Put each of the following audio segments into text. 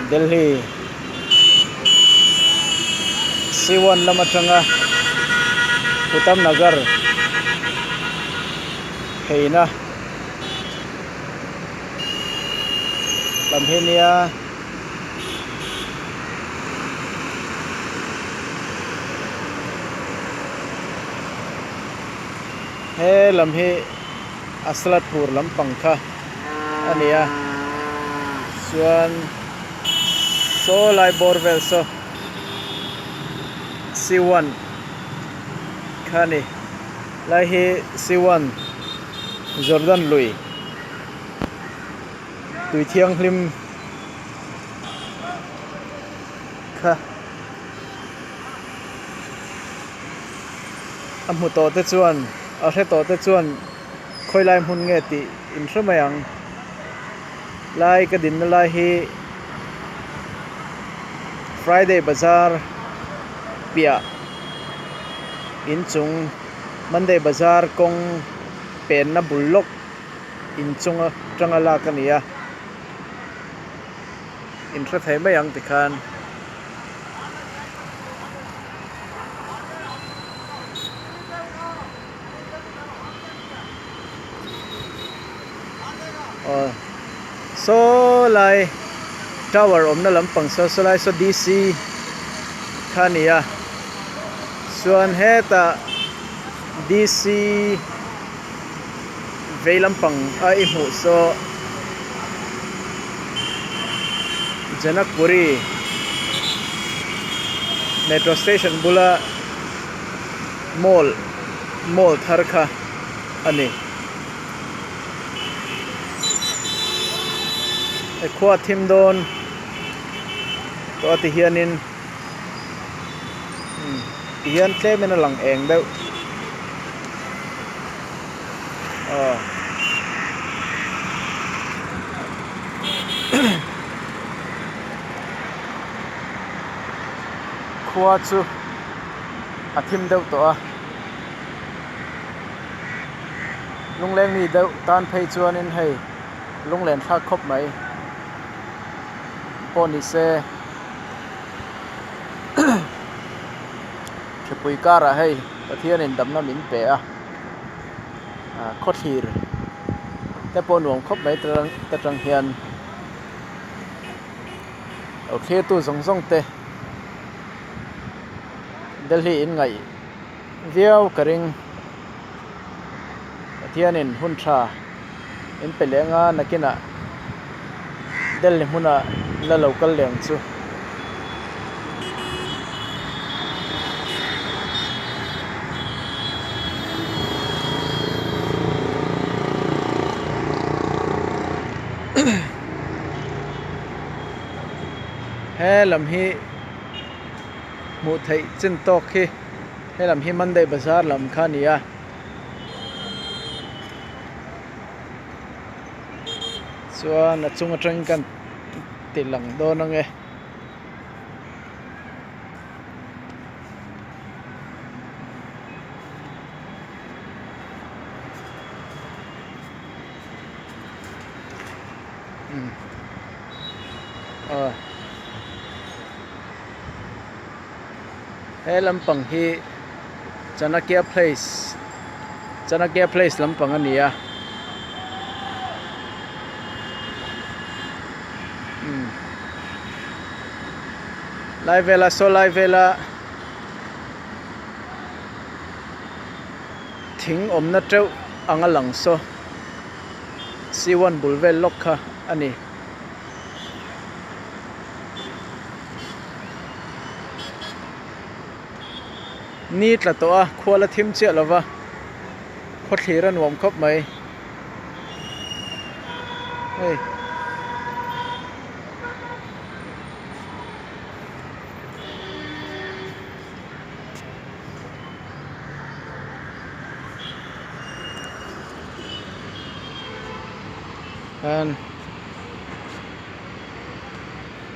Delhi C one lam atanga Uttam Nagar pheina lam hi nia. He lam hi a salatpur lampang kha a ni a chuan saw lai bawr vel saw c one kha a ni lai hi c one Jordan lui tui thianghlim kha. A hmu tawh te chuan a hre tawh te chuan khawi lai hmun nge tih in hre mai ang lai ka dinna lai hi Friday bazar piah inchung Monday bazar kawng penna bul lawk inchung atanga lak a ni a in hre thei mai ang tikhan. Aw saw lai tower awmna lampang saw sawlai saw D C kha a ni a chuan hetah D C vei lampang a i hmuh saw Janakpuri metro station bula mall mall thar kha a ni. He khua thim dawn tawh a ti hianin ti hian tlem in a lang eng deuh aw khua chu a thim deuh tawh a lungleng mi deuh tan phei chuanin hei lunglen thlak khawp mai pawh ni se hripui karah hei Pathianin damna min pe a ah khawthlir te pawh nuam khawp mai ta tang hian lo thlirtu zawng zawng te. Delhi in ngaih viau ka ring. Pathianin hun tha in pe leh anga nakinah Delhi hmunah la lo kal leh ang chu. He lam hi. Hmuh theih chin tawk hi helam hi Monday bazar lam kha a ni a. Chuan a chung atangin kan ti lang dawn ang e. Aw. He lampang hi Chanakya place Chanakya place lampang a ni a umm lai vela saw lai vela thing awmna teuh anga lang saw C one bul vel lawk kha a ni. Ni tla tawh a khual a thim chiah lo va khawthlir a nuam khawp mai hei.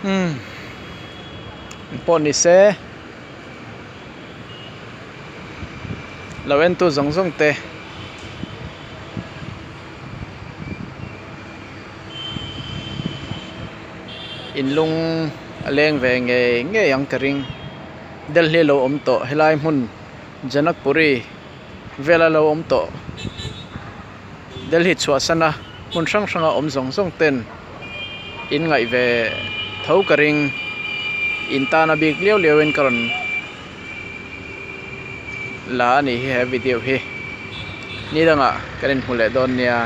Umm pawh ni se lo en tu zawng zawng te In lung a leng ve ngei ngei ang ka ring. Delhi a lo awm tawh helai hmun Janakpuri vela lo awm tawh Delhi chhuahsana hmun hrang hranga awm zawng zawng ten in ngaih ve tho ka ring. In tana bik liau liau in ka rawn la a nih hi he video hi. Ni dangah kan inhmu leh dawn nia.